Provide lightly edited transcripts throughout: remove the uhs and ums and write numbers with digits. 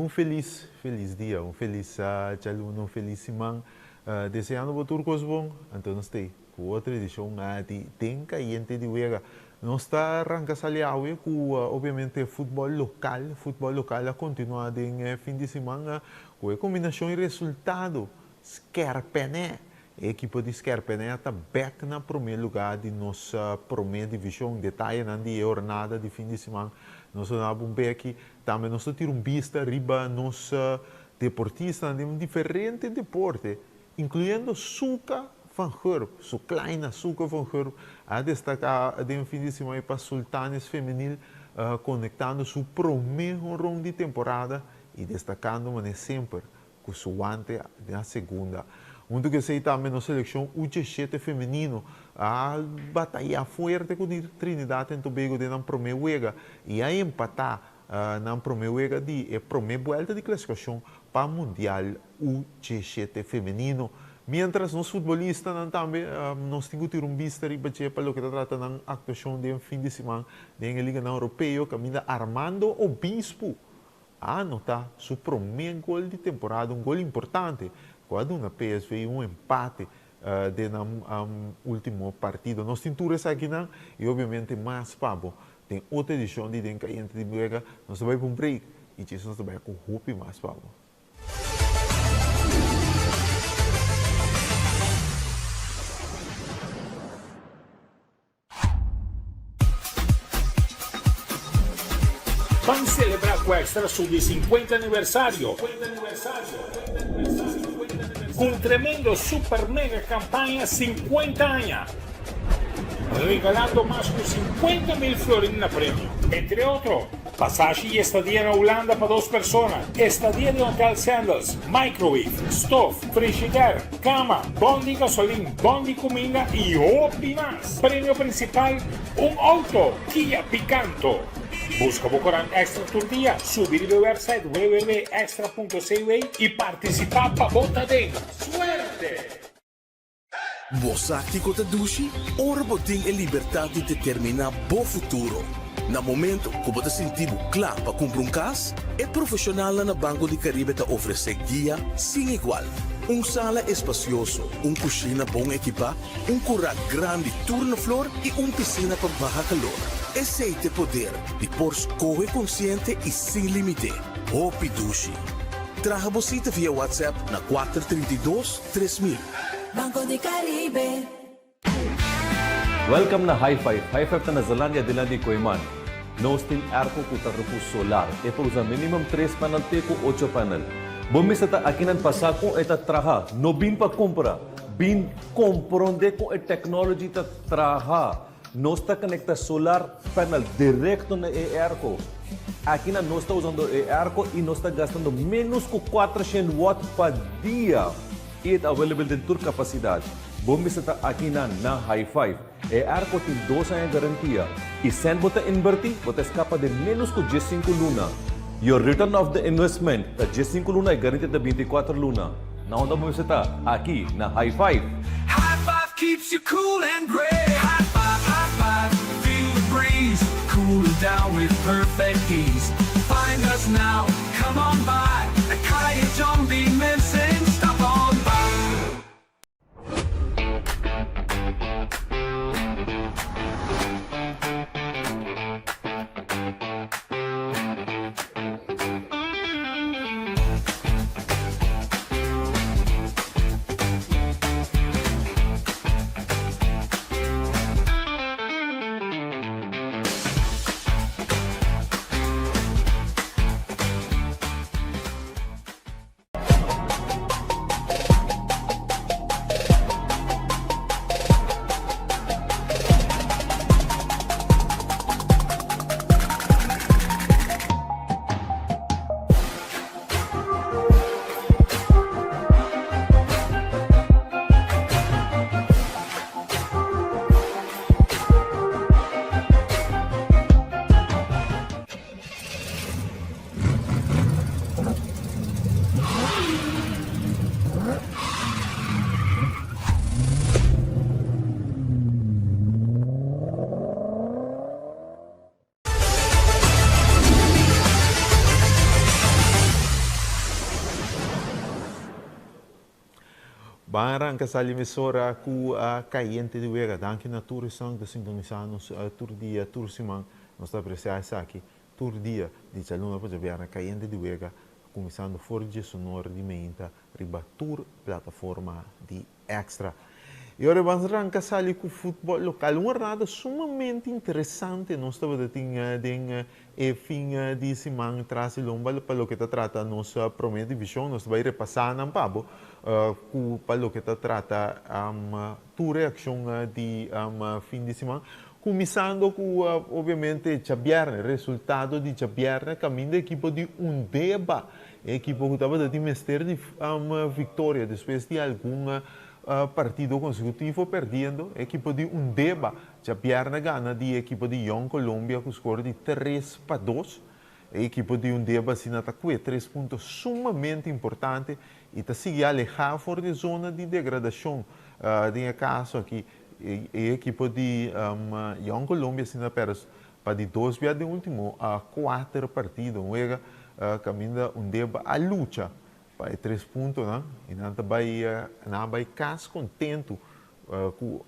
un felis, felis dia, un felis djaluna, un felis siman. Deseando bo tur kos bon, anto nos t'ei ku otro edishon di Den Kayente di Wega. Nos ta ranka sali awe ku obviamente futbòl lokal. Futbòl lokal a kontinuá den fin di siman ku e kombinashon i resultado Skèrpènè. E ekipo di Skèrpènè ta bèk na promé lugá di nos promé divishon. Detayenan di e hornada di fin di siman nos ta duna bo un beki. Tambe nos ta tira un bista riba nos deportistanan den diferente deporte, inkluyendo Suka van Gurp. Su kleine Suka van Gurp a destaká den fin di siman pa Sultanes Femenil, konektando su promé honron di temporada i destakando manera semper ku su wante den segunda. Huntu ku esei tambe nos selekshon U diesshete femenino a batayá fuerte ku Trinidad en Tobago den nan promé wega i a empatá nan promé wega di e promé buelta di klasifikashon pa Mundial U diesshete femenino. Miéntras nos futbolistanan tambe nos tin ku tira un bista riba dje pa loke ta trata nan aktuashon den fin di siman den e liganan europeo kaminda Armando Obispo a anotá su promé gol di temporada, un gol importante ku a duna PSV un empate den nan último partido. Nos tin tur esakinan i obviamente mas pa bo den otro edishon di Den Kayente di Wega. Nos ta bai pa un break i djis nos ta bai ku hopi mas pa bo. Ban celebra cu Extra su di 50 aniversario cu un tremendo super mega campaña 50 aña, regalando mas cu 50 mil florin na premio. Entre otro, Pasashi y estadia na Hulanda pa dos persona, estadia den Hotel Sandals, microwave, stof, frishider, cama, bon di gasolin, bon di cuminda y hopi mas. Premio principal, un auto Kia Picanto. Busca bo corant Extra tur dia, subi riba e website www.extra.cw y participa pa bo ta den. Suerte! Bo sa kiko ta dushi? Ora bo tin e libertat di determiná bo futuro. Na momento ku bo ta sinti bo kla pa kumpra un kas, e profeshonalnan na Banco di Caribe ta ofresé guia sin igual. Un sala espasioso, un kushina bon ekipá, un kurá grandi tur na flor i un pisina pa baha kalor. Esei t'e poder di por skohe konsiente i sin límite. Hopi dushi! Traha bo sita via WhatsApp na 432 3000. Banco di Caribe. Welcome na High Five. High Five ta na Zelandia dilanti di Kooiman. Nos tin airco cu ta rupu solar. E por usa minimum tres panel te cu ocho panel. Bo mester ta akinan pa sa con e ta traha. No bin pa cumpra. Bin compronde con e technology ta traha. Nos ta conecta solar panel directo na e airco. Akinan nos ta usando e airco y nos ta gastando menos cu 400 watt pa dia. Y e ta available den tur capacidad. Bo mester ta akinan na High Five. E airco tin dos aña garantia. Y cent bo ta inverti, bo ta escapa den menos cu 15 luna. Your return of the investment ta 15 luna y garantia ta 24 luna. Na unda bo mester ta? Aki na High Five! High five keeps you cool and great High five, high five, feel the breeze Cooling down with perfect ease Find us now, come on by At Kaya John B. Mensen, stop on by. Ban ranka sali mesora ku Kayente di Wega. Danki na tur esnan ku ta sintonisá nos tur dia, tur siman. Nos ta apresiá esaki tur dia di djaluna pa djabièrnè. Kayente di Wega kuminsando for di djesonor di meinta riba tur plataforma di Extra. I ora ban ranka sali ku futbòl lokal. Un jornada sumamente interesante nos tabata tin den e fin di siman tras di lomba pa loke ta trata nos promé divishon. Nos ta bai repasá nan pa bo ku pa loke ta trata tur reakshon di fin di siman. Kuminsando ku obviamente djabièrnè, resultado di djabièrnè kaminda ekipo di Undeba, e ekipo ku tabata tin mester di viktoria despues di algun partido konsekutivo perdiendo, e ekipo di Undeba djabièrnè gana di e ekipo di Jong Colombia ku skor di 3-2. E ekipo di Undeba asina ta kue tres punto sumamente importante i ta sigui alehá for di e zona di degradashon. Den e kaso aki E ekipo di Jong Colombia asina perde pa di dos bia den ultimo kuater partido. Un wega kaminda Undeba a lucha pa e tres puntonan i nan ta bai nan a bai kas kontentu ku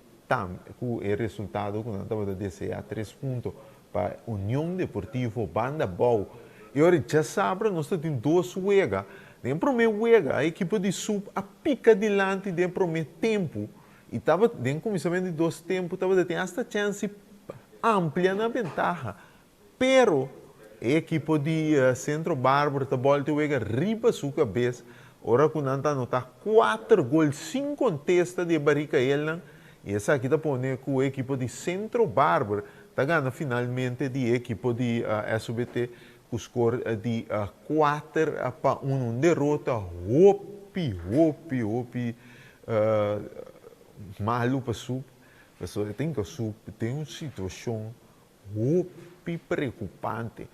ku e resultado ku nan tabata desea, tres punto pa Union Deportivo Banda Bou. I ora djasabra nos ta tin dos wega. Den prome wega e ekipo di Sub a pika dilanti den prome tempu. I tabata, den kuminsamentu di dos tempu, tabata tin asta chèns di amplia nan bentaha. Pero, e ekipo di Centro Barbaro ta bòlta e wega riba su kabes ora ku nan ta anotá kuater gol sin kontesta di e barikaelnan i esaki ta pone ku e ekipo di Centro Barbaro ta gana finalmente di e ekipo di SOBT ku skor di 4-1. Un derota hopi, hopi, hopi Malu pa Sup, pasobra e tin ku Sup den un situashon hopi preokupante,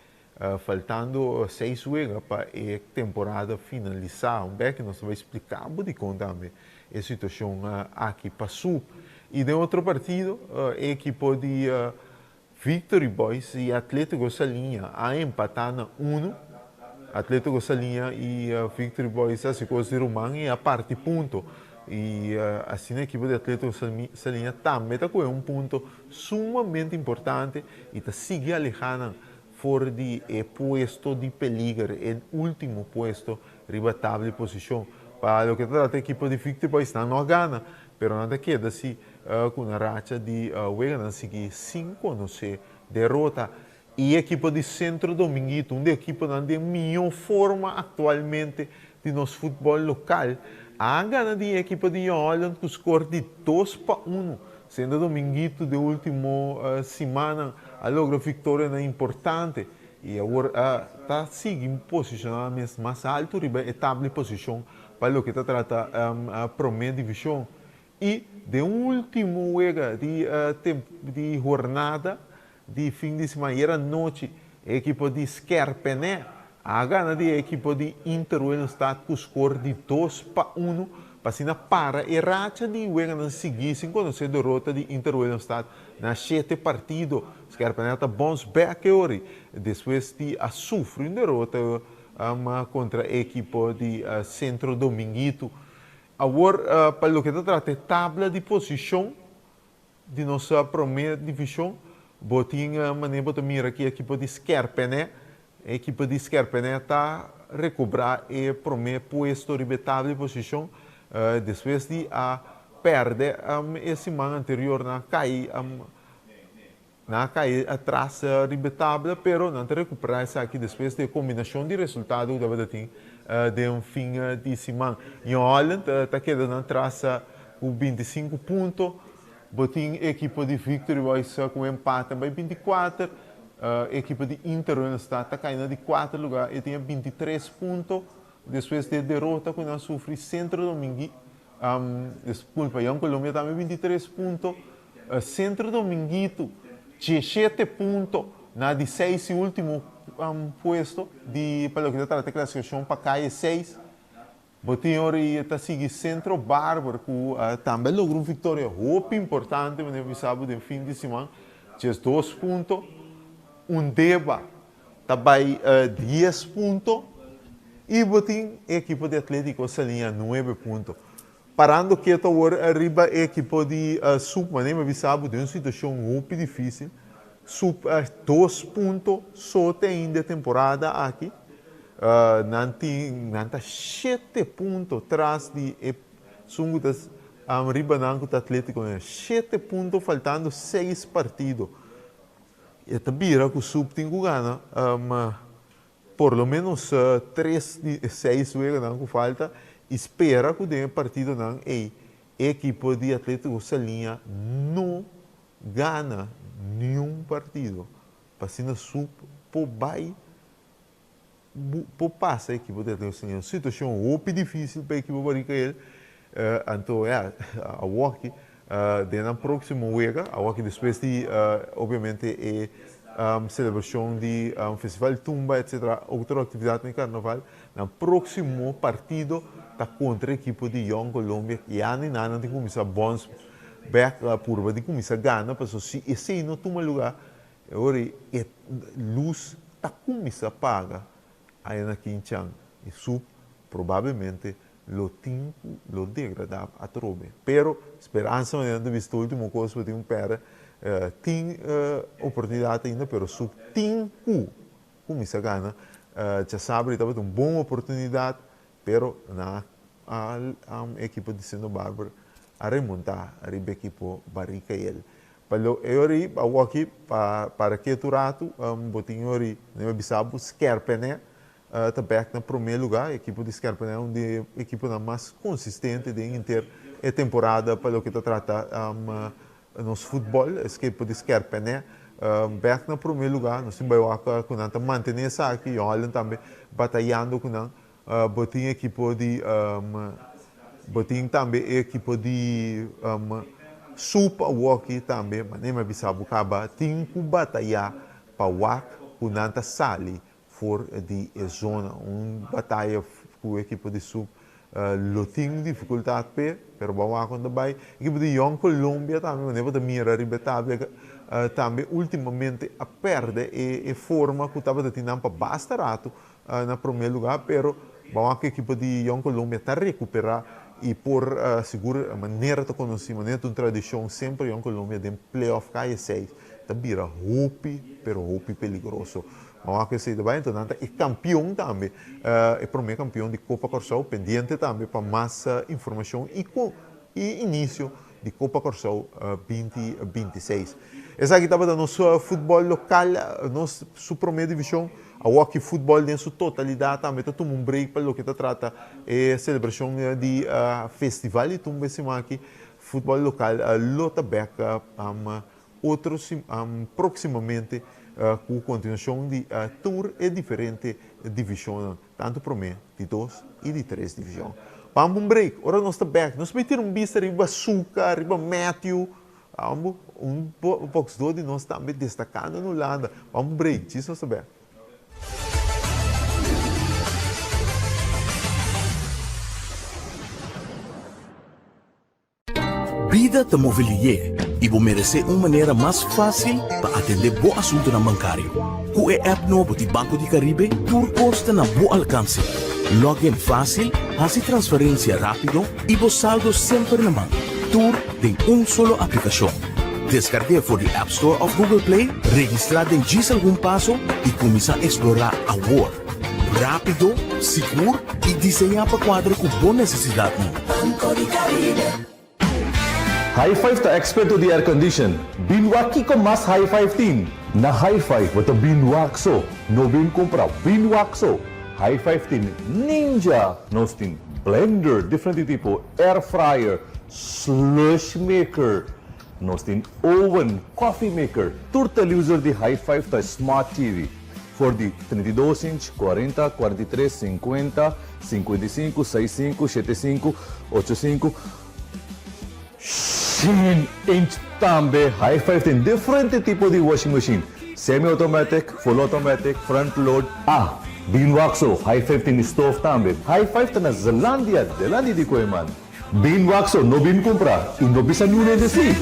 faltando seis wega pa e temporada finalisá. Un bek nos ta bai splika bo dikon tambe e situashon aki pa Sup. I den otro partido e ekipo di Victory Boys i Atletico Saliña a empatá na unu. Atletico Saliña i Victory Boys a hasi kos di ruman i a parti punto. I asina ekipo di Atletico Saliña tambe ta kohe un punto sumamente importante i ta sigui alehá nan for di e puesto di peliger, e ultimo puesto riba tabla di posishon. Pa loke ta trata ekipo di Victory Boys nan no a gana, pero nan ta keda si Ku na racha di weganan sigui sin konosé derota. I ekipo di Centro Dominguito, un di ekiponan den mihó forma aktualmente di nos futbòl lokal, a gana di e ekipo di Jong Holland ku skor di 2-1. Centro Dominguito den último simannan a logra viktorianan importante i awor ta sigui posishoná nan mes mas altu riba e tabla di posishon pa loke ta trata promé divishon. I den ultimo wega di di hornada di fin di siman ayera nochi e ekipo di Skerpenè a gana di e ekipo di Inter Willemstad ku skor di 2-1 pa asina para e racha di weganan sigui sin konosé derota di Inter Willemstad na shete partido. Skerpenè ta bons bèk e ori despues di a sufri un derota kontra e ekipo di Centro Dominguito. Awor pa loke ta trata e tabla di posishon di nos prome divishon, bo tin manera bo ta mira ki ekipo di Skerpenè, e ekipo di Skerpenè ta rekobrá e prome puesto riba e tabla di posishon despues di a pèrdè e siman anterior nan a kai. Nan a kai atras riba e tabla, pero nan ta rekuperá esaki despues di e kombinashon di resultado ku tabata tin den fin di siman. New Holland ta keda nan tras ku 25 punto. Bo tin e ekipo di Victory Boys ku un empate bai 24. E ekipo di Inter Willemstad ta kai na di kuater lugá, e tin e 23 punto despues di e derota ku nan sufri Centro Domingui, diskulpa, Jong Colombia tambe 23 punto. Centro Dominguito, 17 punto na di seis i ultimo puesto di pa loke ta trata e klasifikashon pa kaye seis. Bo tin ora i ta sigui Centro Barber ku tambe a logra un viktoria hopi importante manera mi bisa bo den fin di siman, 12 punto. Undeba ta bai 10 punto i bo tin e ekipo di Atletico Saliña 9 punto. Parando ketu awor riba e ekipo di Sup, manera mi a bisa bo, den un situashon hopi difisil. Sup dos punto so te ainda e temporada aki. Nan tin, nan ta shete punto tras di e esun ku ta riba nan ku ta Atletico. Shete punto faltando seis partido. E ta bira ku Sup tin ku gana Por lo menos tres di e seis weganan ku falta i spera ku den e partidonan ei e ekipo di Atletico Saliña no gana niun partido pa asina su por bai por pasa e ekipo di Atletico Saliña. Un situashon hopi difisil pa e ekipo Barricael anto ya awoki Den nan próksimo wega, awor despues di obviamente e selebrashon di Festival Tumba etcetera otro aktividatnan di karnaval, nan próksimo partido ta kontra e ekipo di Jong Colombia ya ni nan nan tin kuminsá bòns bèk purba di kuminsá gana pasobra si esei no tuma lugá e ora e lus ta kuminsá paga aya na Kinchan i su probablemente lo tin cu lo degrada atrobe. Pero speransa manera nan ta bisto ultimo cos bo tin un perde tin oportunidad ainda pero su tin cu cuminsa gana. Djasabra tabata un bon oportunidad pero nan a ekipo di Sint Barber a remonta riba ekipo Barricael. Pa lo e ora ei awoki pa para ketu ratu bo tin ora nan a bisa bo skerpene ta bek na promé lugá. Ekipo di Skerpene un di e ekiponan mas konsistente den henter e temporada pa loke ta trata nos futbòl. Ekipo di Skerpene bek na promé lugá. Nos tin bai wak ku nan ta mantené esaki. Jong Holland tambe batayando ku nan. Bo tin ekipo di bo tin tambe e ekipo di Sup awoki tambe manera mi a bisa bo kaba tin ku batayá pa wak ku nan ta sali For di e zona. Un bataya ku ekipo di Sub lo tin difikultat p'e, pero bo a wak kon ta bai. Ekipo di Jong Colombia tambe, manera bo ta mira riba e tabla, tambe ultimamente a pèrdè e forma ku tabata tin nan pa basta ratu na promé lugá, pero bo a wak ku ekipo di Jong Colombia ta rekuperá i por sigur manera ta konosí, manera ta un tradishon semper Jong Colombia den playoff kaya seis ta bira hopi pero hopi peligroso. Nan wak esei ta bai, enton nan ta e kampion tambe, e promé kampion di Kopa Kòrsou, pendiente tambe pa mas informashon i ku i inisio di Kopa Kòrsou binti 26. Esaki tabata nos futbòl lokal, nos su promé divishon. Awor ki futbòl den su totalidat tambe ta tuma un break pa loke ta trata e selebrashon di festival di tumba e siman aki, futbòl lokal lo ta bèk Otro próksimamente ku kontinuashon di tur e diferente divishonnan, tantu promé, di dos i di tres divishon. Bambo un break, ora nos ta bèk nos bai tira un bista riba Suka, riba Matthew, bambo un boksdó di nos tambe destakando na Hulanda. Bambo un break, djis nos ta bèk. Bida ta move lié i bo meresé un manera mas fásil pa atendé bo asuntunan bankario. Ku e app nobo di Banco di Caribe tur kos ta na bo alkanse. Log in fásil, hasi transferensia rápido i bo saldo semper na man. Tur den un solo aplikashon. Deskarg'é for di App Store òf Google Play, registrá den djis algun paso i kuminsá eksplorá awor. Rápido, sigur i diseñá pa kuadra ku bo nesesidatnan. Banco di Caribe. High Five ta eksperto di aircondition. Bin wak kiko mas High Five tin. Na High Five bo ta bin wak so, no bin kumpra, bin wak so. High Five tin Ninja, nos tin blender diferente tipo, air fryer, slush maker, nos tin oven, coffee maker. Tur televisor di High Five ta smart TV. For di 32 inch, 40, 43, 50, 55, 65, 75, 85, 100 inch tambe. High Five tin diferente tipo di washing machine, semi automatic, full automatic, front load. Ah, bin wak so, High Five tin stove tambe. High Five ta na Zelandia, delanti di Kooiman. Bin wak so, no bin cumpra y no bisa niun hende si.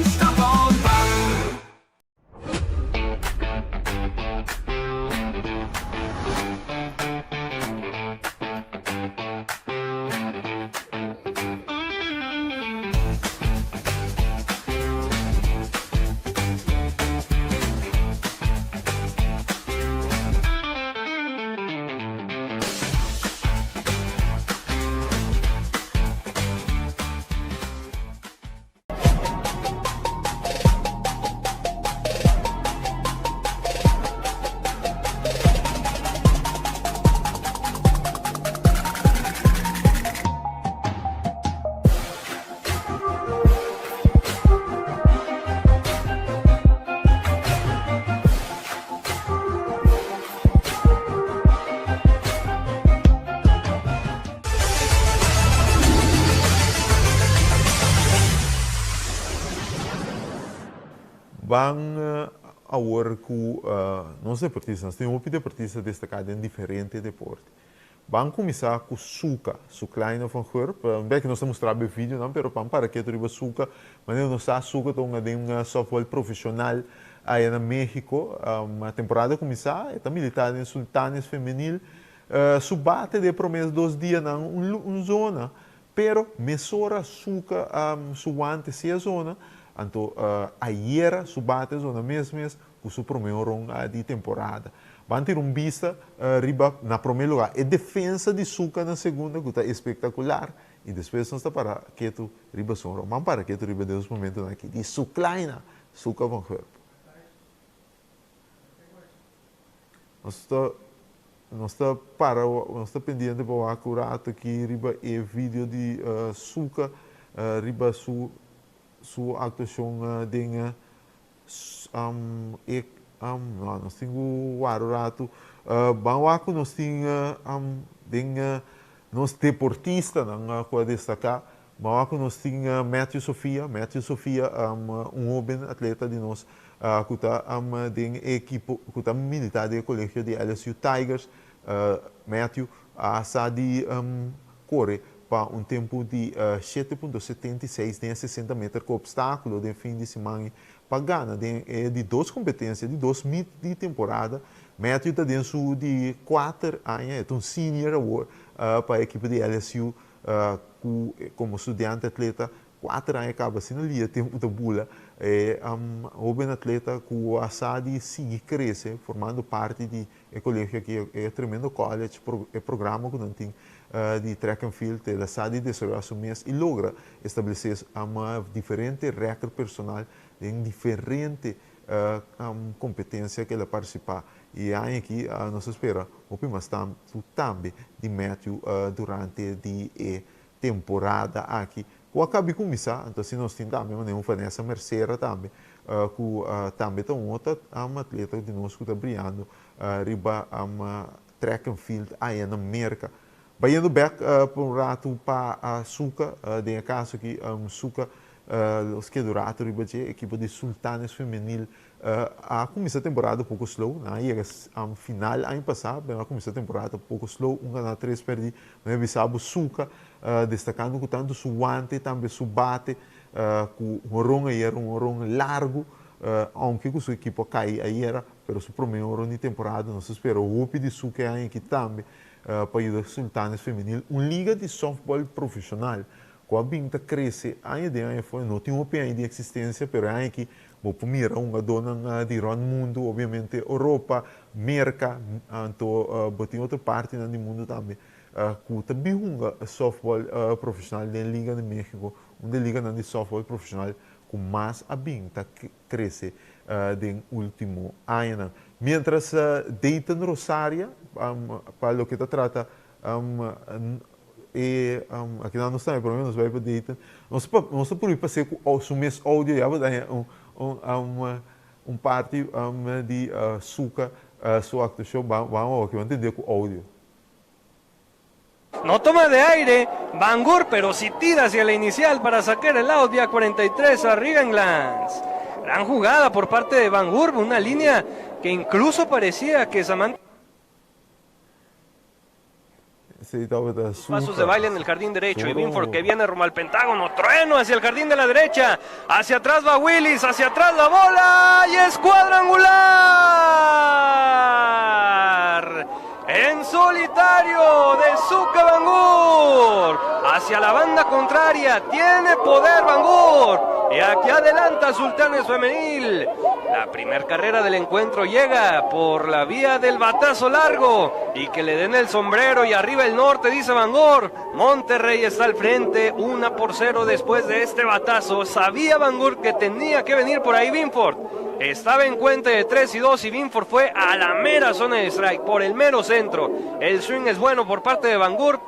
Ban awor ku nos deportista. Nos tin hopi deportista destaká den diferente deporte. Ban kuminsá ku Suka, Suklaina van Gurp. Bek nos ta mustra bo e videonan, pero pan para ketu riba Suka. Manera nos sa, Suka ta hunga den un softball profeshonal aya na México. Temporada a kuminsá, e ta militá den Sultanes Femenil. Su bate den e promé dos dianan un zona, pero mesora Suka su wante si a zona. Anto ayera su bate a zona mes mes ku su promé oron di temporada. Ban tira un bista riba, na promé lugá, e defensa di Suka na segunda ku ta espektakular i despues nos ta para ketu riba su oron. Ban para ketu riba den nos momentunan aki di Suklaina Suka van Gurp. Nos ta nos ta para nos ta pendiente pa wak un rato aki riba e video di Suka riba su su aktuashon den E no, nos tin ku wara un ratu. Ban wak ku nos tin den nos deportistanan ku a destaká. Ban wak ku nos tin Matthew Sofia. Matthew Sofia, un hóben atleta di nos ku ta den e ekipo, ku ta militá den e kolegio di LSU Tigers. Matthew a sa di kore pa un tempu di 7.76 den e 60 meter ku opstákulo den fin di siman pa gana den e di dos kompetensia, di dos meet di temporada. Matthew ta den su di kuater aña, e ta un senior awor pa e ekipo di LSU ku komo studiante atleta Kuater aña kaba asina lia tempu ta bula. E hoben atleta ku a sa di sigui krese formando parti di e kolegio aki, e tremendo college, e programa ku nan tin di track and field, el a sa di desaroyá su mes i logra establesé diferente rèkòrt personal den diferente kompetensia ku el a partisipá. I e aña aki nos ta spera hopi mas tantu tambe di Matthew durante di e temporada aki ku a kabi kuminsá, anto si nos tin tambe manera un Vanessa Mercera tambe ku tambe ta un otro atleta di nos ku ta briando riba track and field aya na Merka. Bayendo bek pa un ratu pa Suka, den e kaso aki Suka los keda un ratu riba dje, ekipo di Sultanes Femenil A kuminsá temporada poko slow, nan a yega final aña pasá, pero a kuminsá temporada poko slow, un ganá tres pèrdí, mi a bisa bo Suka destakando ku tantu su wante tambe su bate ku horon ayera un horon largu, ounke ku su ekipo a kai ayera, pero su promé horon di temporada, nos ta spera hopi di Suka e aña aki tambe pa yuda Sultanes Femenil, un liga di sòftbòl profeshonal ku a bin ta krese aña den aña afó, no tin hopi aña di eksistensia, pero e aña aki Bo por mira hungadónan di rònt mundu, obviamente Europa, Merka, anto bo tin otro partinan di mundu tambe ku ta bin hunga sòftbòl profeshonal den Liga di México, un di e liganan di sòftbòl profeshonal ku mas a bin ta krese den último añanan. Miéntras Dayton Rosaria, pa loke ta trata E akinan nos tambe prome nos bai pa Dayton. Nos pa nos ta purbi pas'é ku su mes audio ya bo ta haña un un un parti di Suka su aktuashon. Ban ban awor bo a tendé ku audio. No toma de aire Van Gurp, pero si tira hacia la inicial para sacar el out vía 43 a Regan Glantz. Gran jugada por parte de Van Gurp, una línea que incluso parecía que Samantha. Esei tabata Pasos de baile en el jardín derecho y Binford que viene rumbo al Pentágono. Trueno hacia el jardín de la derecha. Hacia atrás va Willis, hacia atrás la bola y es cuadrangular. En solitario de Zuka Bangur. Hacia la banda contraria. Tiene poder Bangur. Y aquí adelanta Sultanes Femenil. La primer carrera del encuentro llega por la vía del batazo largo y que le den el sombrero y arriba el norte, dice Bangor. Monterrey está al frente, 1 por 0 después de este batazo. Sabía Bangor que tenía que venir por ahí Binford. Estaba en cuenta de 3 y 2 y Binford fue a la mera zona de strike, por el mero centro. El swing es bueno por parte de Bangor.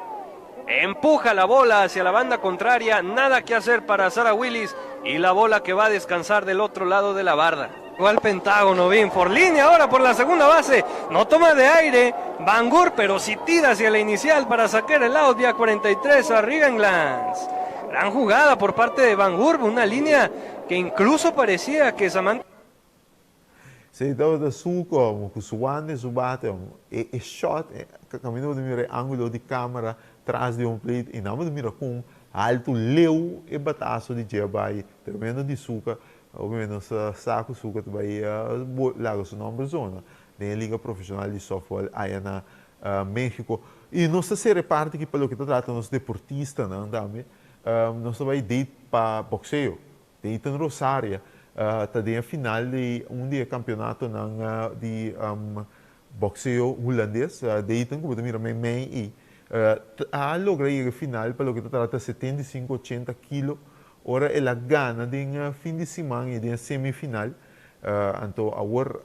Empuja la bola hacia la banda contraria, nada que hacer para Sara Willis y la bola que va a descansar del otro lado de la barda. Al Pentágono, por línea ahora por la segunda base. No toma de aire Bangur, pero si tira hacia la inicial para sacar el out vía 43 a Regan Glantz. Gran jugada por parte de Van Gurp, una línea que incluso parecía que Samantha. Esei tabata suku amo, ku su wante su bate amo. E e shot, e kaminda bo ta mira e angulo di kamera tras di home plate i nan bo ta mira kon haltu leu e bataso di dje a bai. Tremendo di suka. Obviamente nos ta sa ku suka ta bai laga su nomber zona den e liga profeshonal di softball aya na Mexico. I nos ta sera e parti aki pa loke ta trata nos deportistanan tambe. Nos ta bai date pa boxeo. Dayton Rosaria ta den e final di un di e campeonatonan di boxeo Hulandes. Dayton, cu bo ta mira mei mei ey, a logra yega e final pa loke ta trata 75, 80 kilo ora el a gana den fin di siman y den e semifinal. Anto awor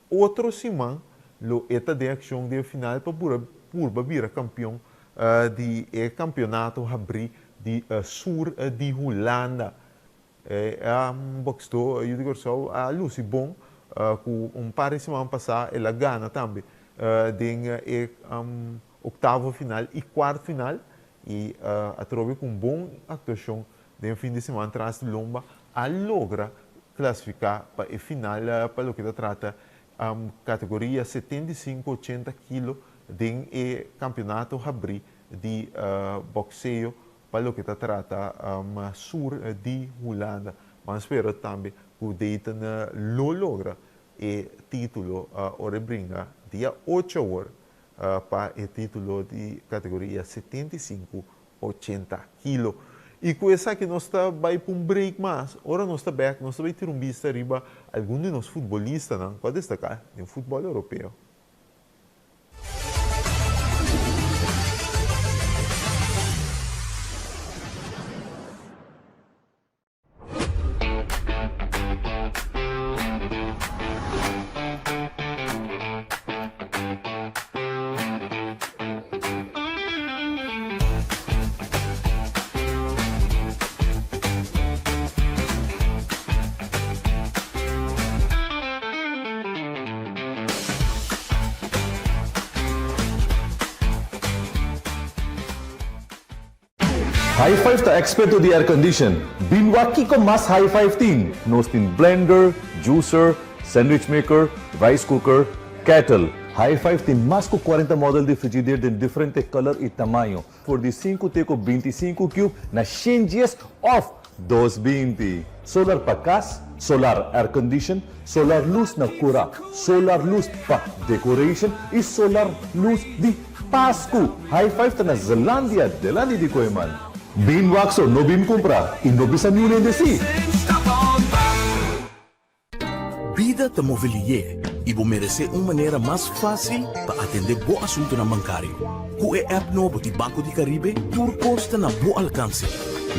otro siman lo e ta den accion den e final pa purba bira campeon di e campeonato habri di sur di Hulanda. E boxdó yu di Kòrsou a lusi bon ku un par di siman pasá el a gana tambe den e oktavo final i kuart final i atrobe ku un bon aktuashon den fin di siman tras di lomba a logra klasifiká pa e final pa loke ta trata kategoria 75, 80 kilo den e kampionato habrí di bokseo pa loke ta trata sur di Hulanda. Ban spera tambe ku Dayton lo logra e título ora e bringa dia ocho awor pa e título di kategoria 75, 80 kilo. I ku esaki nos ta bai pa un break mas. Ora nos ta bèk nos ta bai tira un bista riba algun di nos futbolistanan ku a destaká den futbòl europeo. High Five ta experto di air condition. Bin wak kiko mas High Five tin. Nos tin blender, juicer, sandwich maker, rice cooker, kettle. High Five tin mas ku 40 model di frigider den diferente color y tamaño. For di sinku te ku 25 cube na 110 of 220. Solar pa kas, solar air condition, solar lus na kura, solar lus pa decoration i solar lus di Pasku. High Five ta na Zelandia, delanti di Kooiman. Bin wak so, no bin kumpra i no bisa niun hende si. Bida ta move lié i bo meresé un manera mas fásil pa atendé bo asuntunan bankario. Ku e app nobo di Banco di Caribe tur kos ta na bo alkanse.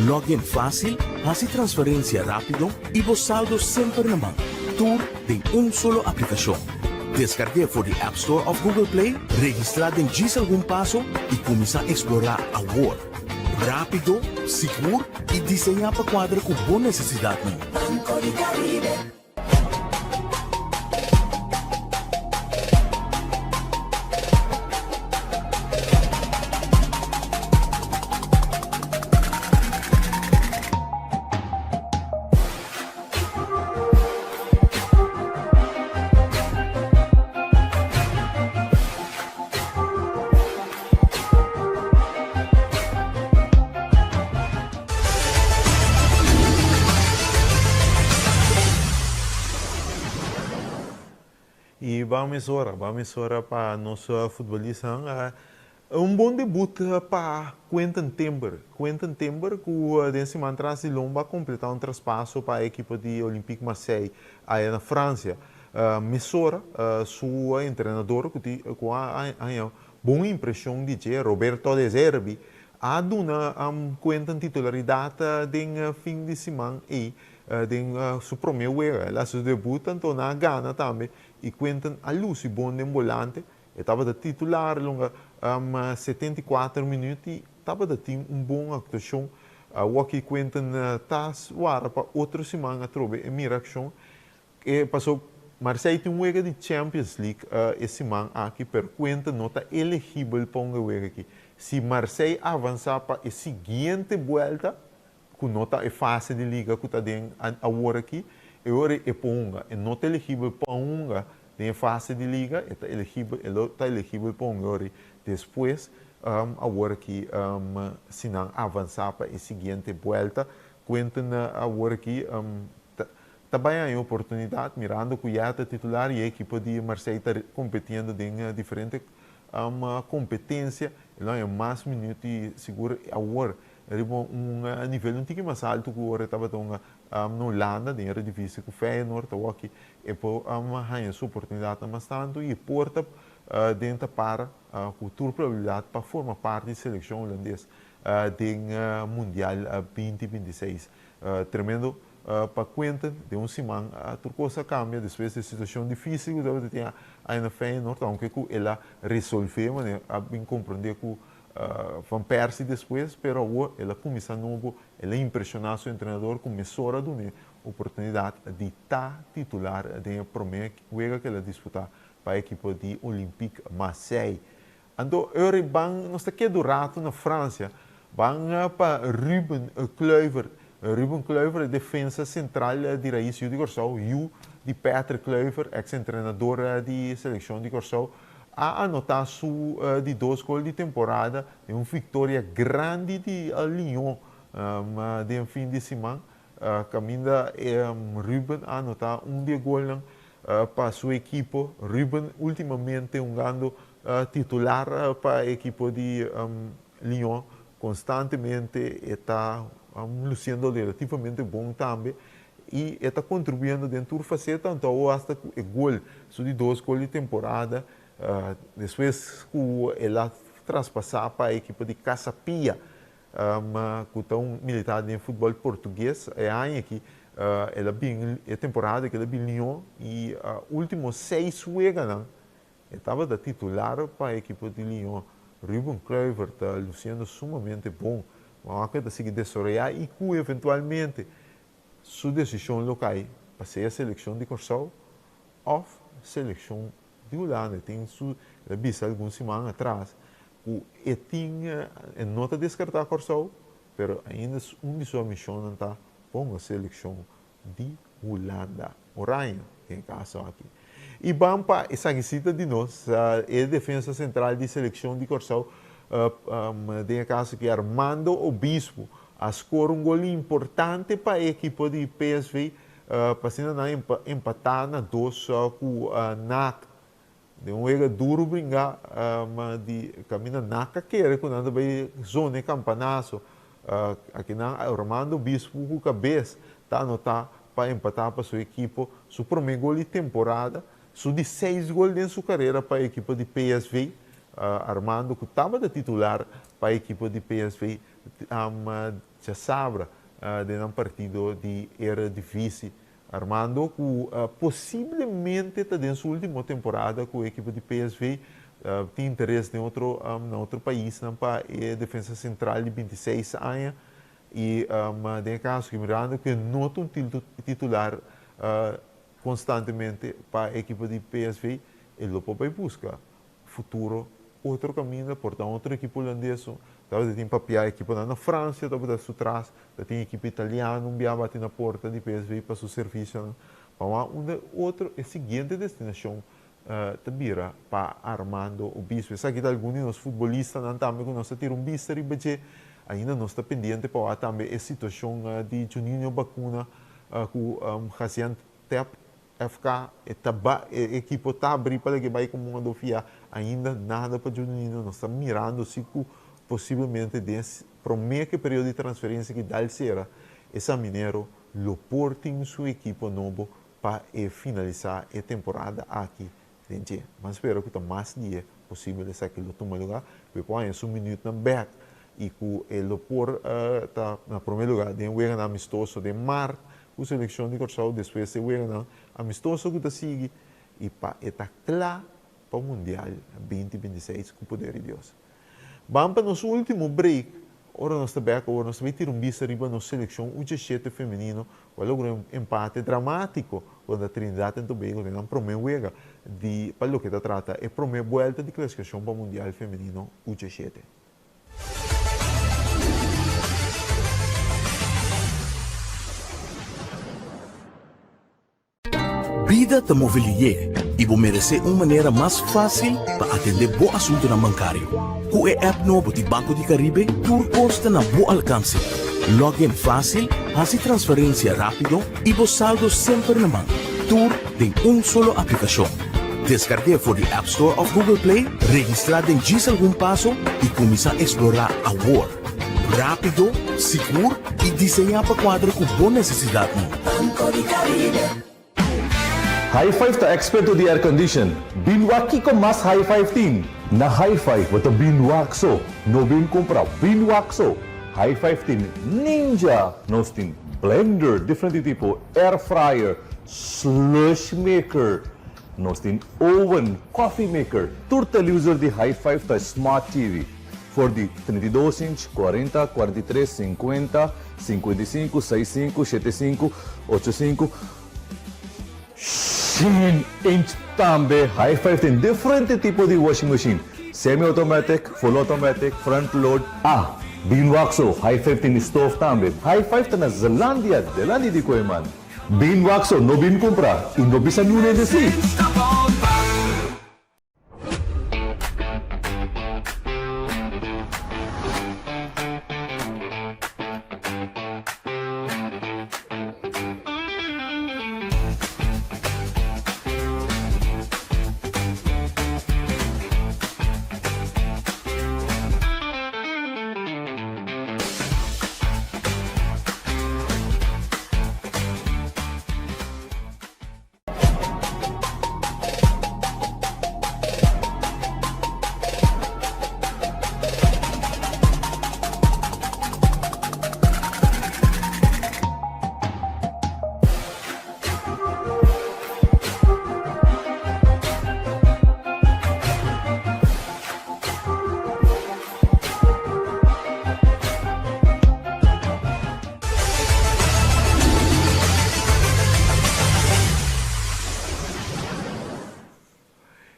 Login fásil, hasi transferensia rápido i bo saldo semper na man. Tur den un solo aplikashon. Deskarg'é for di App Store òf Google Play, registrá den djis algun paso i kuminsá eksplorá awor. Rápido, sigur i diseñá pa kuadra ku bo nesesidatnan. Banco di Caribe. Y ban mesora, ban mesora pa nos futbolistanan. Un bon debut pa Quinten Timber. Quinten Timber cu den siman tras di lomba a completa un traspaso pa e ekipo di Olympique Marseille aya na Francia. Mesora su entrenador cu tin cu a haña bon impresion di dje, Roberto De Zerbi, a duna Quinten titularidad den fin di siman ey den su prome wega. El a haci su debut anto nan a gana tambe y Quinten a luci bon den bolante. E tabata titular longa 74 minuut y tabata tin un bon actuacion. Awor Quinten ta wara pa otro siman atrobe e mira accion. E paso Marseille tin un wega di Champions League e siman aki pero Quinten no ta elegibel pa un wega aki. Si Marseille avansa pa e siguiente buelta, cu no ta e fase di liga cu ta den awor aki, E ora e por hunga. E no ta eligibel pa hunga den e fase di liga, e ta eligibel, e lo ta eligibel pa hunga e ora despues, awor aki si nan avansa pa e siguiente buelta. Quentin awor aki ta ta bai haña oportunidat mirando ku ya ta titular i e ekipo di Marseille ta kompetiendo den diferente kompetensia. E lo haña mas minüt i sigur awor riba un nivel un tiki mas altu ku ora e tabata hunga na Hulanda den Eredivisie ku Feyenoord. Awor aki e por haña su oportunidatnan mas tantu i e por ta den ta para ku tur probabilidat pa forma parti di selekshon hulandes den Mundial 2026. Tremendo pa Quinten, den un siman tur kos a kambia despues di e situashon difísil ku tabata tin aya na Feyenoord, aunke ku el a resolvé manera a bin komprondé ku Van Persie despues, pero awor el a kuminsá nobo, el a impreshoná su entrenador ku mesora a dun'é oportunidat di ta titular den e promé wega ku el a disputá pa e ekipo di Olympique Marseille. Anto Eury ban nos ta keda un rato na Francia, ban pa Ruben Kluivert. Ruben Kluivert e defensa central di Rais Yu di Kòrsou, yu di Patrick Kluivert, ex entrenador di seleccion di Kòrsou, a anota su di dos gol di temporada den un victoria grandi di Lyon den fin di siman. Caminda Ruben a anota un di e golnan pa su ekipo. Ruben ultimamente hungando titular pa e ekipo di Lyon. Constantemente e ta luciendo relativamente bon tambe y e ta contribuyendo den tur faceta, anto awo hasta cu e gol, su di dos gol di temporada, despues cu el a traspasa pa e ekipo di Casa Pia. Ku ta un militar den futbòl portugues. E aña aki el a bin, e temporada aki el a bin Lyon i último seis weganan e tabata titular pa e ekipo di Lyon. Ruben Kluivert ta lusiendo sumamente bon. Bo a ku e ta sigui desaroyá i ku eventualmente su desishon lo kai pa sea selekshon di Kòrsou òf selekshon di Hulanda. E tin su, el a bisa algun siman atras ku e tin, e no ta deskartá Kòrsou, pero ainda un di su ambishonnan ta ponga selekshon di Hulanda, Oranje den e kaso aki. I ban pa esaki si ta di nos, e defensa sentral di selekshon di Kòrsou, den e kaso aki Armando Obispo a skor un gol importante pa e ekipo di PSV, pa asina nan empatá na dos ku NAC. Den un wega duru bringá ma di kaminda NAC a kere ku nan ta bai zona e kampanaso. Akinan Armando Obispo ku kabes ta anotá pa empatá pa su ekipo su promé gol di temporada, su di seis gol den su karera pa e ekipo di PSV. Armando ku tabata titular pa e ekipo di PSV djasabra den nan partido di Eredivisie. Armando ku posiblemente ta den su ultimo temporada ku e ekipo di PSV, tin interes den otro na otro paisnan pa e defensa sentral di 26 aña i den e kaso aki mirando ku e no ta un titular konstantemente pa e ekipo di PSV, e lo por bai buska futuro otro kaminda, por ta otro ekipo hulandes. Tabata tin papia ekiponan na Francia tabata su tras, ta tin ekipo italiano un bia bati na porta di PSV pa su servisionan. Pa wak unda otro e siguiente destinashon ta bira pa Armando Obispo. Esaki ta algun di nos futbolistanan tambe ku nos ta tira un bista riba dje. Ainda nos ta pendiente pa wak tambe e situashon di Juninho Bacuna ku Gaziantep FK, E ta ba, e ekipo ta abri pa lege bai komo un adofia, ainda nada pa Juninho, nos ta mirando si ku posiblemente den e prome ke periodo di transferensia ki dal sera, e Saminero lo por tin su ekipo nobo pa e finalisa e temporada aki den dje. Ban spera ku ta mas die posibel esaki lo tuma luga, ku e por haña su minütnan bèk i ku e lo por ta na prome luga den weganan amistoso den mart ku selekshon di Kòrsou despues e weganan amistoso ku ta sigui i pa e ta kla pa Mundial 2026 ku poder di Dios. Ban pa nos último break, ora nos ta bèk awor nos ta bai tira un bista riba nos selekshon U17 femenino ku a logra un empate dramátiko kontra Trinidad and Tobago den nan promé wega di pa loke ta trata e promé buèlta di klasifikashon pa Mundial femenino U17. Bida ta move lihé i bo meresé un manera mas fásil pa atendé bo asuntunan bankario. Ku e app nobo di Banco di Caribe tur kos ta na bo alkanse. Log in fásil, hasi transferensia rápido i bo saldo semper na man. Tur den un solo aplikashon. Deskarg'é for di App Store òf Google Play, registrá den djis algun paso i kuminsá eksplorá awor. Rápido, sigur i diseñá pa kuadra ku bo nesesidatnan. Banco di Caribe. High Five ta experto di aircondition. Bin wak kiko mas High Five tin. Na High Five bo ta bin wak so, no bin cumpra, bin wak so. High Five tin Ninja, nos tin blender diferente tipo, air fryer, slush maker, nos tin oven, coffee maker. Tur televisor di High Five ta smart TV. For di 32 inch, 40, 43, 50, 55, 65, 75, 85, 100 inch tambe. High Five tin diferente tipo di washing machine, semi automatic, full automatic, front load. Ah, bin wak so, High Five tin stove tambe. High Five ta na Zelandia, delanti di Kooiman. Bin wak so, no bin kumpra i no bisa niun hende si. Stop on by.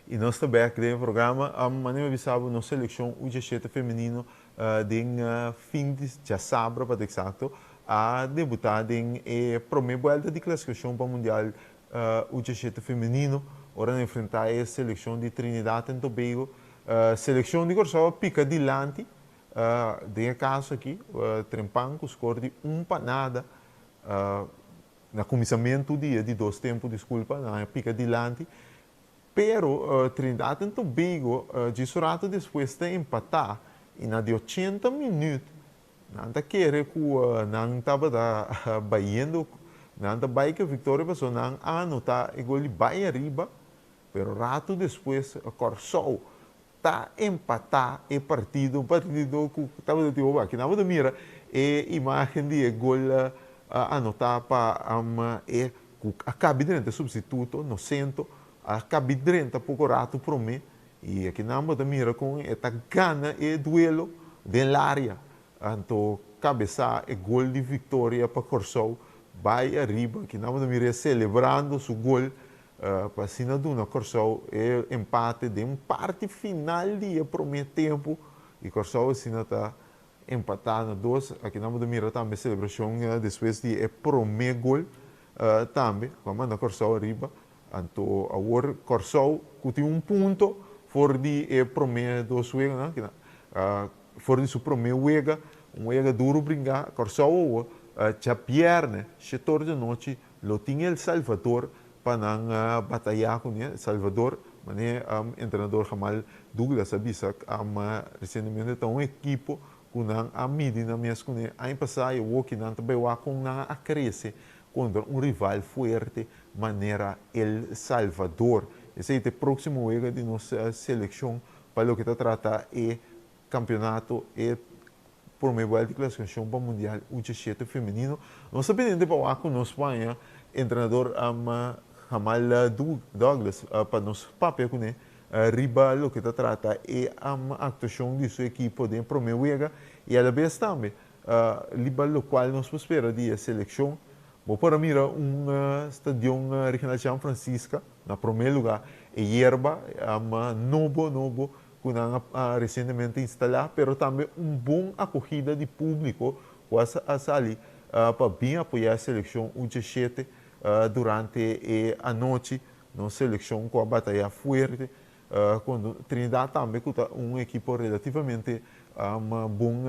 Y nos ta bek den e programa. Manera mi a bisa bo, nos seleccion U diesshete femenino den fin di djasabra pa ta exacto a debuta den e prome buelta di clasificacion pa Mundial U diesshete femenino ora nan enfrenta e seleccion di Trinidad and Tobago. Seleccion di Corsou a pica dilanti Den e kaso aki, Trempan ku skor di un pa nada na kuminsamentu di e di dos tempu, diskulpa, nan a pika dilanti. Pero Trinidad and Tobago djis un ratu despues ta empatá i na di ochenta minüt nan ta kere ku nan tabata bayendo, nan ta bai ku e viktoria pasobra nan a anotá e gol di bai ariba, pero ratu despues Kòrsou ta empatá e partido, un partido ku tabata tin hopi. Aki nan bo ta mira e imágen di e gol anotá pa e ku a kabi drenta supstituto, Nocento, a kabi drenta poko ratu promé i aki nan bo ta mira kon e ta gana e duelo den laria. Anto kabesá e gol di viktoria pa Kòrsou bai ariba. Aki nan bo ta mira e selebrando su gol Pa asina duna Kòrsou e empate den parti final di e promé tempu i Kòrsou asina ta empatá na dos. Aki nan bo ta mira tambe selebrashon despues di e promé gol tambe ku a manda Kòrsou ariba. Anto awor Kòrsou ku tin un punto for di e promé dos weganan for di su promé wega, un wega duru bringá. Kòrsou awor djabièrnè shetor di anochi Lo tin El Salvador pa nan batayá kuné. El Salvador, manera entrenador Jamal Douglas a bisa resientemente, ta un ekipo ku nan a midi nan mes kuné aña pasá i awor ki nan ta bai wak kon nan a krese kontra un rival fuerte manera El Salvador. Esei ta e próksimo wega di nos selekshon pa loke ta trata e Campeonato e prome buelta di clasificacion pa Mundial U diesshete femenino. Nos ta pendiente pa wak cu nos paña entrenador Jamal Douglas pa nos papia cune riba loke ta trata e actuacion di su ekipo den prome wega y alabes tambe riba locual nos por spera di e seleccion. Bo por a mira un stadion Regional Jean Francisca na prome lugar e yerba nobo nobo ku nan a resientemente instalá, pero tambe un bon akogida di públiko ku a sali pa bin apoyá e selekshon U diesshete. Durante e anochi nos selekshon ku a bataya fuerte kontra Trinidad tambe ku ta un ekipo relativamente bon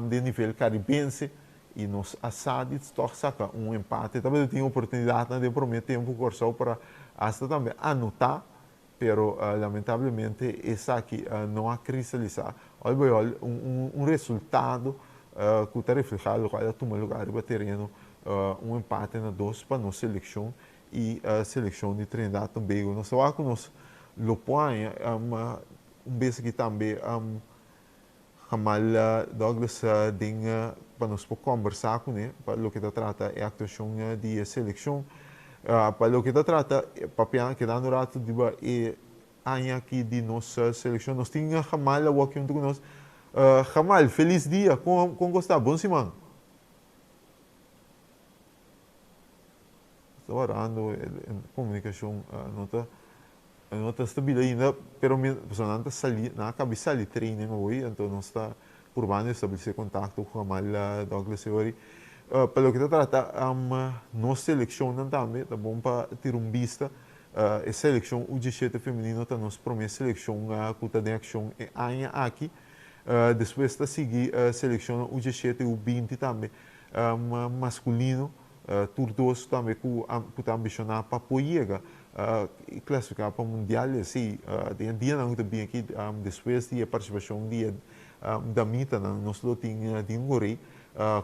den nivel karibense i nos a sa di tòg saka un empate. Tabata tin oportunidatnan den promé tempu Kòrsou por a asta tambe anotá pero lamentablemente esaki no a kristalisá. Òl bai òl un resultado ku ta reflehá lokual a tuma lugá riba tereno, un empate na dos pa nos selekshon i selekshon di Trinidad Tobago. Nos ta wak ku nos lo por haña un bes aki tambe Jamal Douglas den pa nos por kòmbersá kuné pa loke ta trata e aktuashon di e selekshon. Pa loke ta trata papia kedando rato riba e aña aki di nos selekshon nos tin Jamal awor aki huntu ku nos. Jamal, felis dia, kon kon ta? Bon siman. Ta warando e komunikashon no ta No ta stabil ainda, pero mi pasobra nan ta sali, nan a kabi sali training awor, anto nos ta purbando establesé kontakto ku Kamal Douglas Eori. Pa loke ta trata nos selekshonnan tambe, ta bon pa tira un bista. E selekshon U diesshete femenino ta nos promé selekshon ku ta den akshon e aña aki. Despues ta sigui selekshonnan U diesshete i U binti tambe maskulino. Tur dos tambe ku ku ta ambishoná pa por yega i klasifiká pa mundial i así den e dianan ku ta bin aki despues di e partisipashon di e damitanan nos lo tin Dean Gorré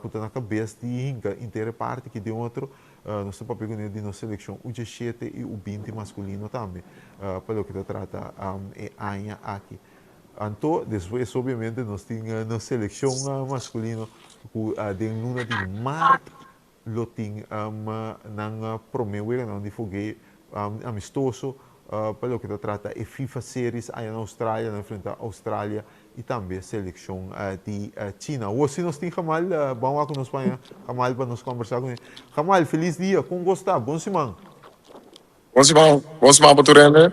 ku ta na kabes di hinka inter e parti aki den otro nos ta papia kuné di nos selekshon U diesshete i U binti maskulino tambe pa loke ta trata e aña aki. Anto despues obviamente nos tin nos seleccion masculino cu den luna di maart lo tin nan prome weganan di fogué amistoso pa loke ta trata e FIFA Series aya na Australia, nan enfrenta Australia y tambe seleccion di China. Awor si nos tin Jamal, ban wak cu nos paña Jamal pa nos combersa cu ne. Jamal, feliz dia, con gosta? Bon siman. Bon siman, bon siman pa tur hende.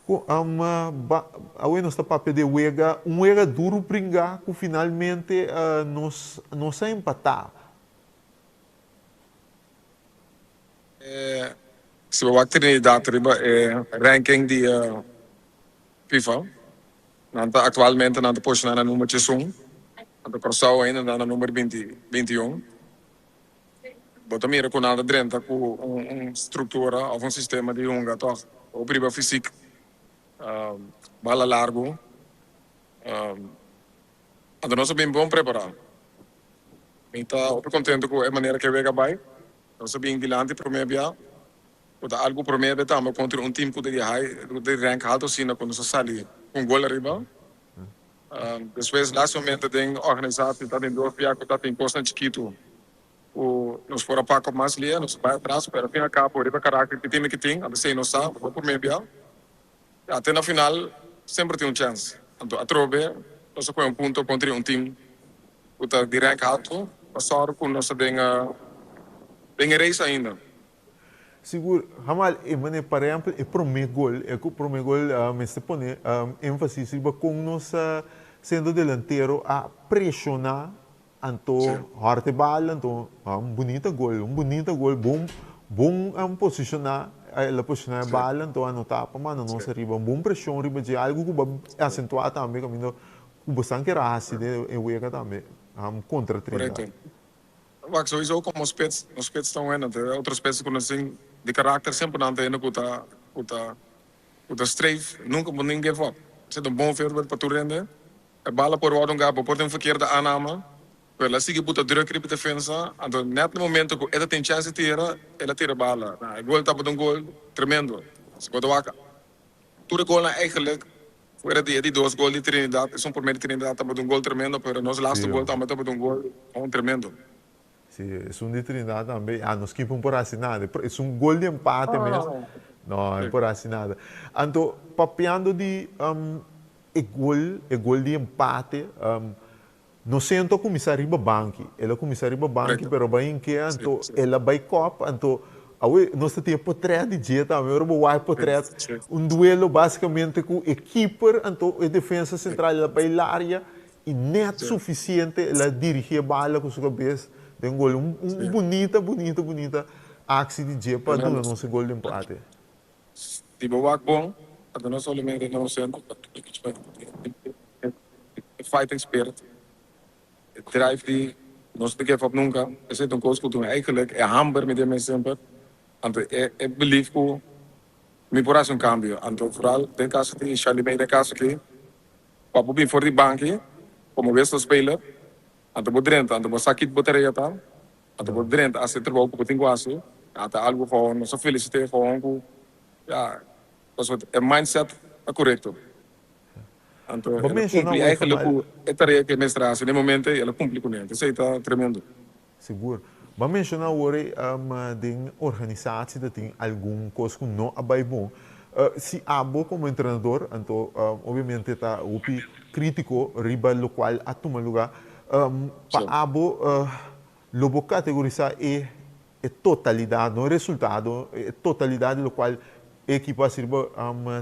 Ku ba awe nos ta papia di e wega, un wega duru bringá ku finalmente nos nos a empatá. E si bo wak Trinidad riba e ranking di FIFA, nan ta aktualmente nan ta posishoná na number diesun, anto Kòrsou ainda ta na number binti binti un. Bo ta mira ku nan ta drenta ku un struktura òf un sistema di hunga tòg hopi riba fisik, bala largu. Anto nos a bin bon prepará. Mi ta hopi kontentu ku e manera ku e wega bai. Nos a bin dilanti promé bia, ku ta algu promé bia tambe kontra un tim ku ta di high, ku ta di rank haltu asina ku nos a sali ku un gol ariba. Despues laatste momento den organisatie ta den dos bia ku ta tin kosnan chikitu ku nos por a pak op mas lia, nos a bai atras, pero al fin al cabo riba karakter ki tin mi ki tin, a besei nos sa bo prome bia, ya te na final semper tin un chèns. Anto atrobe nos a kohe un punto kontra un tim ku ta di rank haltu, pa sòru ku nos ta den den e race ainda. Sigur, Hamal, e manera, por ehempel, e prome gol, e ku prome gol mester pone énfasis riba kon nos sentro delantero a preshoná anto hòrta e bal, anto un bunita gol, un bunita gol, bon bon posishoná, el a posishoná e bal anto anotá pa manda nos ariba, un bon preshon riba dje, algu ku bo a asentuá tambe kaminda ku bo esnan kere hasi den e wega tambe kontra Trinidad. Wak, souiso komo spits, nos spits ta un hende, anto e otro spits ku nos tin di karakter semper nan ta hende ku ta ku ta ku ta streef, nunka bo nin give up. Esei ta un bon voorbeeld pa tur hende. E bala por wòrdu un gap, bo por tin un verkeerde aanname, pero el a sigui buta druk riba e defensa, anto nèt na momento ku e ta tin chèns di tira, el a tira e bala. Na, e gol tabata un gol tremendo. Si bo ta wak tur e golnan eigenlijk Fuera di e di dos gol di Trinidad, esun prome di Trinidad tabata un gol tremendo, pero nos laatste gol tambe tabata un gol gewoon tremendo. Si, esun di Trinidad tambe, ya nos kipo no por haci nada, esun gol di empate mes, no, no por haci nada. Anto, papiando di e gol, e gol di empate, Nocento a cuminsa riba banki. El a cuminsa riba banki pero bai inke anto el a bai kop anto awe nos ta tin e potret di dje tambe ora bo wak e potret un duelo basicamente cu e keeper anto e defensa central el a bai laria y net suficiente el a dirigi e bala cu su cabes. Den gol. Un un bunita, bunita, bunita actie di dje pa duna nos e gol di empate. Si bo wak bon, ta no solamente nos centro, e fighting spirit, e drive di nos no give up nunca, esey ta un cos cu tin eigenlijk e hamber mi tin mes semper, anto e e belief cu mi por haci un cambio, anto vooral den caso di Charlemagne den caso aki, pa bo bin for di banki como wisselspeler, anto bo drenta, anto bo sa kit bo tarea ta, anto bo drenta haci e trabou cu bo tin cu haci, a ta algo gewoon nos a felicite gewoon cu ya pasobra e mindset ta corecto. Anto Bo el a menciona cumpli hoy eigenlijk Jamal. cu e tarea cu e mester haci na e momento y el a cumpli cune. Esey ta tremendo. Sigur. Bo a menciona awor ey den organisatie ta tin algun cos cu no a bay bon. Si abo como entrenador, anto obviamente ta hopi critico riba locual a tuma lugar, pa abo lo bo categorisa e e totalidad, no e resultado, e totalidad di locual e ekipo a sirba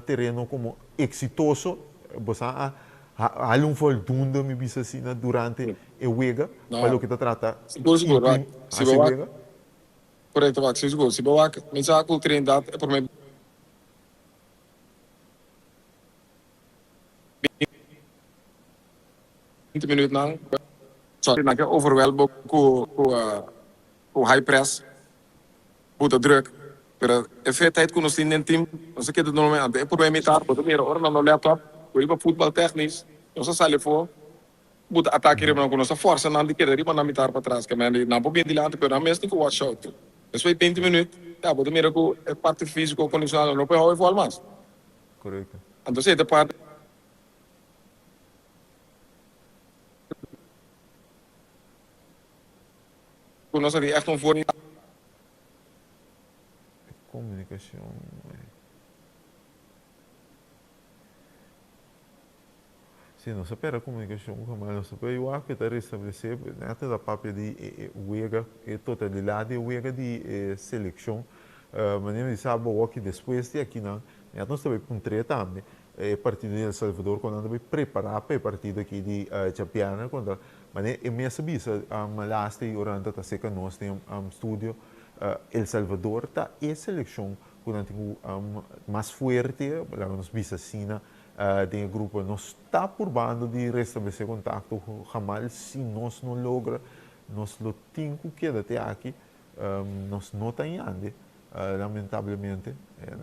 tereno como exitoso, bo sa a hala un voldoende, mi bisa asina, durante e wega, pa loke ta trata Sigur, sigur, wak. Si hasi bo wak, wega. korekto wak, si sigur. Si bo wak, mi sa ku Trinidad e prome 20 minuutnan, sorry, nan ke overwhelm bo ku ku ku high press, buta druk, pero e fitheid ku nos tin den team, nos a keda normalmente ante e prome mitar, bo ta mira ora nan no let op, ku riba futbal technisch, nos a sali afo, buta atake riba nan ku nos a forsa nan di keda riba nan mitar patras, ke men di nan por bin dilanti pero nan mes tin ku watch out. Despues di 20 minuut, ya bo ta mira ku e parti fisico, condicional no por hou e vol mas. Korekto. Anto esei ta parti. Ku nos a tin ègt un for. E komunikashon. Si, nos a pera komunikashon ku Hamas, nos ta pera igual ku e ta restablesé, nèt e ta papia di e wega, e totalidat di e wega di e selekshon. Manera mi sa bo awor despues di akinan, nèt nos ta bai puntr'é tambe e partido di El Salvador ku nan ta bai prepará pa e partido aki di djabièrnè kontra manera e mes a bisa laatste i ora nan ta ta serka nos den studio El Salvador ta e selekshon ku nan tin ku mas fuerte laga nos bisa asina den e grupo nos ta purbando di restablesé kontakto ku Hamal si nos no logra nos lo tin ku keda te aki Nos no ta yande, lamentablemente.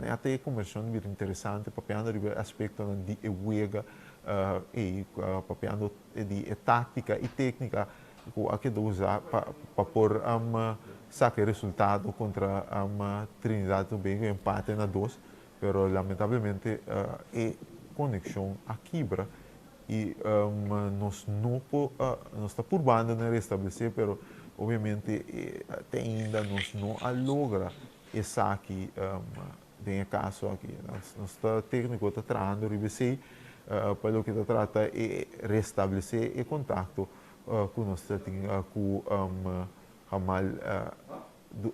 Nèt e kombersashon ta bira interesante papiando riba e aspektonan di e wega ei, papiando di e táktika i téknika ku a keda usá pa por saka e resultado kontra Trinidad i Tobago, empate na dos, pero lamentablemente e konekshon a kibra I nos no por, nos ta purbando na restablesé, pero obviamente te ainda nos no a logra esaki den e kaso aki. Nos ta tékniko ta trahando riba esei pa loke ta trata e restablesé e kontakto ku nos ta tin ku Jamal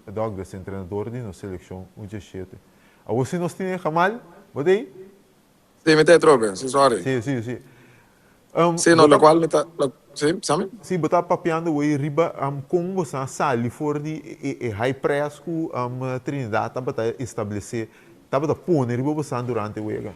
Douglas, entrenador di nos selekshon U diesshete. Awor si nos tin e Jamal, bo ta ei? Sí, mi ta atrobe. Sí, sorry. Sí, sí, sí. Sí, no, locual mi ta, sí, Sammy? Sí, bo ta papiando wey riba con bo sa sali for di e high press cu Trinidad tabata establece, tabata pone riba bo san durante wega.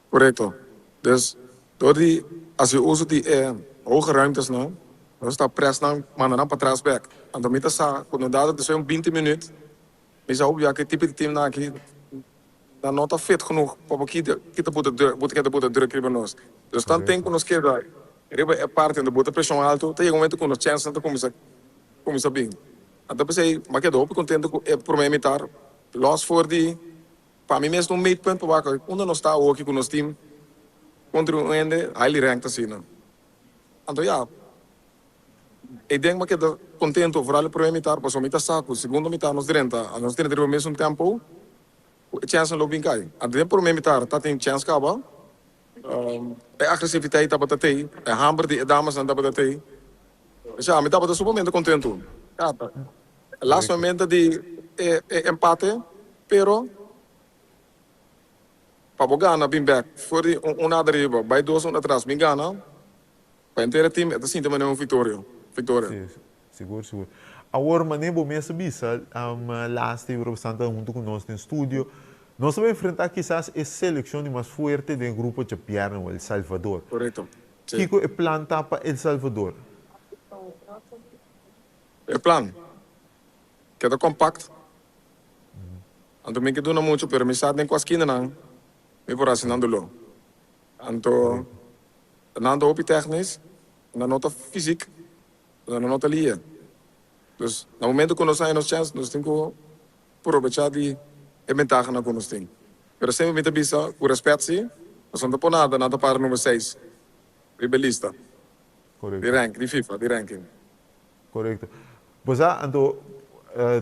Correcto. Dus, door di haci uso di e hoge ruimtesnan, nos ta press nan, manda nan patras bek. Anto mi ta sa cu no dado despues un binti minuut, mi sa hopi bia cu e tipo di teamnan aki Nan no ta fit genoeg pa bo kita kita bo ta bo ta keda bo ta druk riba nos. Dus tan ten ku nos keda riba e parti unda bo ta preshon altu ta yega un momento ku nos chènsnan ta kuminsá kuminsá bin. Anto p'esei mi a keda hopi kontento ku e promé mitar lòs for di pa mi mes un meetpunt pa wak unda nos ta awoki ku nos team kontra un hende highly ranked asina. Anto ya. E den mi a keda kontento foral e promé mitar pasobra mi ta sa ku segundo mitar nos drenta nos drenta riba mesun tempo. Ku e chènsnan lo bin kai. Anto den promé mitar ta tin chèns kaba. E agresiviteit tabata tei, e hamber di e damasnan tabata tei. Osea, mi tabata sumamente kontentu. E laatste momento di e empate, pero pa bo gana bin bèk for di un adariba bai dos un atras bin gana, pa henter e team e ta sinti manera un viktoria. Sí. Sigur, sigur. Awor, manera bo mes a bisa, laatste Europa Santa hunto cu nos den studio, nos ta bay enfrenta kisas e seleccion di mas fuerte den e grupo djabièrnè, El Salvador. Correcto, si. Kico e plan ta pa El Salvador? E plan keda compact. Anto mi ke duna mucho, pero mi sa den cua skinanan mi por haci nan dolor. Anto nan ta hopi technisch, nan no ta fysiek. Nos no ta lia. Dus na momento ku nos haña nos chèns, nos tin ku probechá di e bentahanan ku nos tin. Pero semper mi ta bisa ku rèspèt sí, nos no ta por nada, nan ta para number seis riba e lista di rank, di FIFA, di ranking. Korekto. Bo sa, anto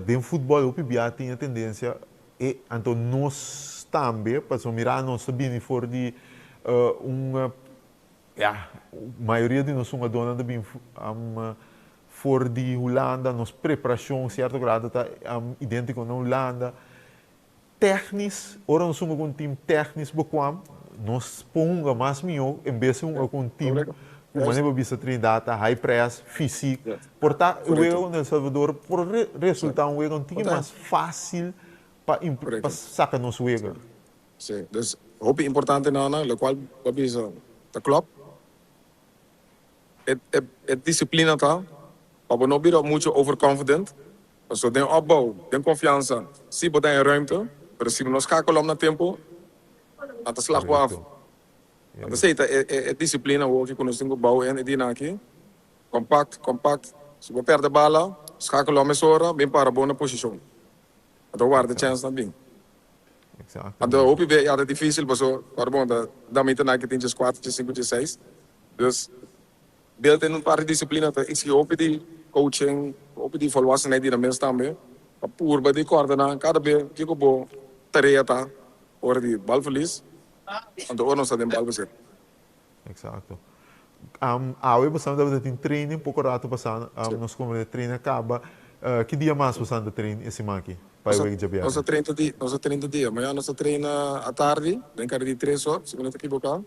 den futbòl hopi bia tin e tendensia e anto nos tambe, pasobra mira nos ta bini for di un Ya, mayoria di nos hungadónan ta bin for di Hulanda, nos preparashon sierto grado ta idéntiko na Hulanda. Tèknis, ora nos hunga ku un tim tèknis bokwam, nos por hunga mas mihó en bes di hunga ku un tim ku manera bo bisa Trinidad ta high press, fisiek. Por ta e wega kontra El Salvador por resultá un wega un tiki mas fásil pa saka nos wega. Sí, dus hopi importante nana, locual bo a bisa ta klop. E e e disciplina ta pa bo no bira mucho overconfident, pasobra den opbouw, den confiansa, sí bo ta den ruimte, pero si bo no schakel om na tempo, nan ta slag bo af. Anto esey ta e e e disciplina awoki cu nos tin cu bouw en e dianan aki, compact, compact, si bo perde bala, schakel om mesora, bin para bo na posicion. Anto warda chens nan bin. Anto hopi be ya ta dificil paso ora bon ta damita nan ki tin djes cuatro, djes cinco, djes seis. Dus bel tin un par di disciplina ta exigi hopi di coaching, hopi di volwassenheid di nan mes tambe pa purba di corda nan cada be kico bo tarea ta ora di bal verlies anto ora nos ta den bal bezit. Exacto. Awe bosan tabata tin training poco rato pasa nos como e training a caba. Ki dia mas bosan ta train e siman aki pa e wek djabièrnè? Nos ta train tur dia, nos ta train tur dia. Mañana nos ta train atardi den kare di tres or si mi no ta ekiboká.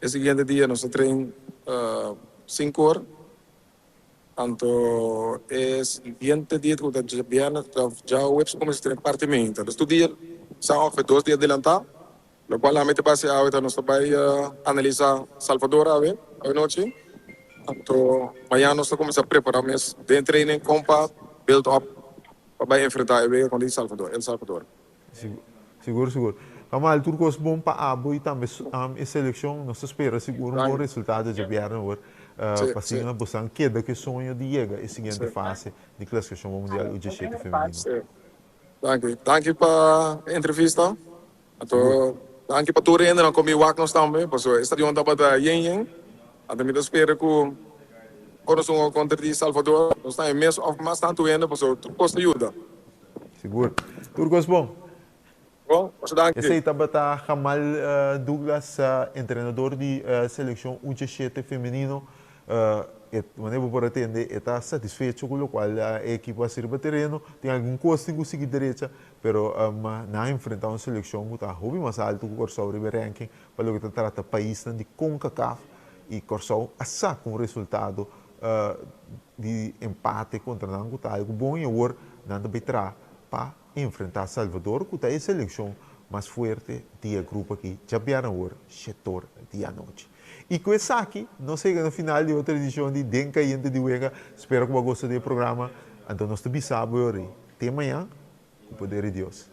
E siguiente dia nos ta train sinku or. Anto e siguiente dia ku ta djabièrnè djaweps kuminsá train parti meinta. Dus tur dia sa òf dos dia adelantá. Locual ami ta base awe ta nos ta bay analisa Salvador awe, awe nochi. Anto mañana nos ta cuminsa prepara mes den training con pa build up pa bay enfrenta e wega contra di Salvador, El Salvador. Sigur, sigur. Kamal, tur cos bon pa abo y tambe e seleccion. Nos ta spera sigur un bon resultado djabièrnè awor pa asina bosan keda cu e soño di yega e siguiente fase di clasificacion pa Mundial U diesshete femenino. Danki. Danki pa e entrevista. Anto danki pa tur hendenan ku mi wak nos tambe, pasobra e stadion tabata yen yen. Anto mi ta spera ku ora nos hunga kontra di Salvador nos ta e mes òf mas tantu hende, pasobra tur kos ta yuda. Sigur. Tur kos bon. Bon, masha danki. Esei tabata Jamal Douglas, entrenador di selekshon U diesshete femenino. E manera bo por a tende e ta satisfecho ku lokual e ekipo a hasi riba tereno. Tin algun kos tin ku sigui derecha, pero nan a enfrenta un selekshon ku ta hopi mas altu ku Kòrsou riba e ranking pa loke ta trata paisnan di Concacaf i Kòrsou a saka un resultado di empate kontra nan ku ta algu bon i awor nan ta bai traha pa enfrenta Salvador ku ta e selekshon mas fuerte di e grupo aki djabièrnè awor shetor di anochi. I ku esaki nos a yega na final di otro edishon di Den Kayente di Wega. Spera ku bo a gosta di e programa. Anto nos ta bisa bo e ora ei. Te mañan, ku poder di Dios.